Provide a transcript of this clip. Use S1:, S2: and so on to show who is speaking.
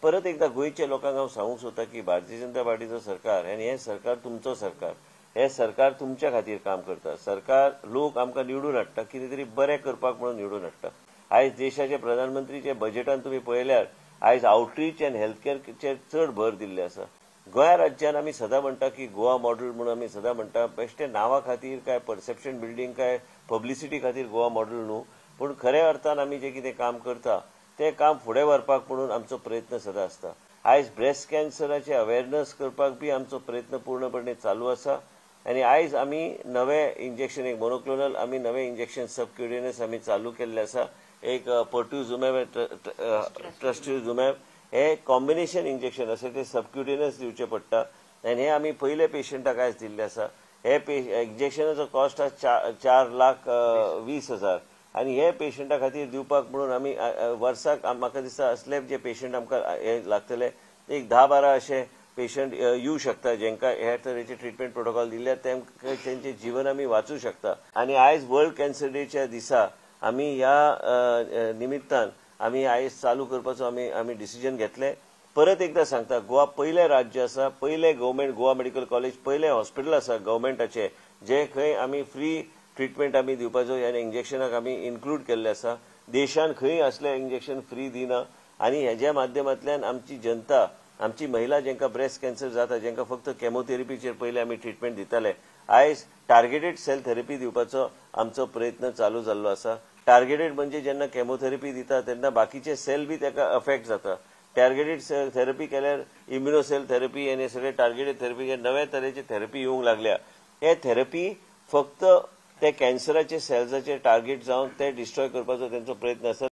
S1: परत एकदा गोंयच्या लोकांक हांव सांगूंक सोदता की भारतीय जनता पार्टीचो सरकार आनी हें सरकार तुमचो सरकार, हें सरकार तुमच्या खातीर काम करता. सरकार लोक आमकां निवडून हाडटा, कितें तरी बरें करपाक म्हणून निवडून हाडटा. आयज देशाचे प्रधानमंत्रीचे बजेटान तुमी पळयल्यार आयज आउटरीच आनी हेल्थ केअरचेर चड भर दिल्ले आसा. गोंया राज्यान आमी सदां म्हणटा की गोवा मॉडल म्हणून आमी सदां म्हणटा, बेश्टे नांवा खातीर काय परसेप्शन बिल्डींग काय पब्लिसिटी खातीर गोवा मॉडल न्हू, पूण खऱ्या अर्थान आमी जें कितें काम करता तें काम फुडें व्हरपाक म्हणून आमचो प्रयत्न सदां आसता. आयज ब्रेस्ट कॅन्सराचे अवेरनस करपाक बी आमचो प्रयत्न पूर्णपणे चालू आसा आनी आयज आमी नवें इंजेक्शन, एक मोनोक्लोनल आमी नवें इंजेक्शन सबक्युटेनियस आमी चालू केल्लें आसा. एक पर्ट्युजुमॅब, ट्रस्टुजुमॅब हे कॉम्बिनेशन इंजेक्शन आसा, ते सबक्युटेनियस दिवचें पडटा आनी हे आमी पयले पेशंटाक आयज दिल्ले आसा. हे इंजेक्शनाचो कॉस्ट आसा 4,20,000 आनी हे पेशंटा खातीर दिवपाक म्हणून आमी वर्साक म्हाका दिसता असले जे पेशंट आमकां हे लागतले एक 10-12 अशे पेशंट येवं शकता, जेंकां ह्या तरेचे ट्रिटमेंट प्रोटोकॉल दिल्यार तेमकां तेंचें जीवन आमी वाचूं शकता. आनी आयज वर्ल्ड कॅन्सर डेच्या दिसा आमी ह्या निमित्तान आमी आयज चालू करपाचो आमी आमी डिसिजन घेतले. परत एकदा सांगता, गोवा पयलें राज्य आसा, पयलें गव्हर्मेंट गोवा मेडिकल कॉलेज, पयलें हॉस्पिटल आसा गव्हर्मेंटाचें जे खंय आमी फ्री ट्रिटमेंट आमी दिवपाचो आनी इंजेक्शनाक आमी इन्क्लूड केल्लें आसा. देशान खंय असलें इंजेक्शन फ्री दिना आनी हेज्या माध्यमांतल्यान आमची जनता, आमची महिला जेंकां ब्रेस्ट कॅन्सर जाता, जेंकां फक्त केमोथेरपीचेर पयलीं आमी ट्रिटमेंट दिताले, आयज टार्गेटेड सेल थेरपी दिवपाचो आमचो प्रयत्न चालू जाल्लो आसा. टार्गेटेड म्हणजे जेन्ना केमोथेरपी दिता तेन्ना बाकीचे सेल बी ताका अफेक्ट जाता. टार्गेटेड सेल थेरपी केल्यार इम्युनो सेल थेरपी आनी सगळे टार्गेटेड थेरपी हे नव्या तरेचे थेरपी येवंक लागल्या. हे थेरपी फक्त ते कॅन्सराचे सेल्साचे टार्गेट जावन ते डिस्ट्रॉय करपाचो तेंचो प्रयत्न आसा.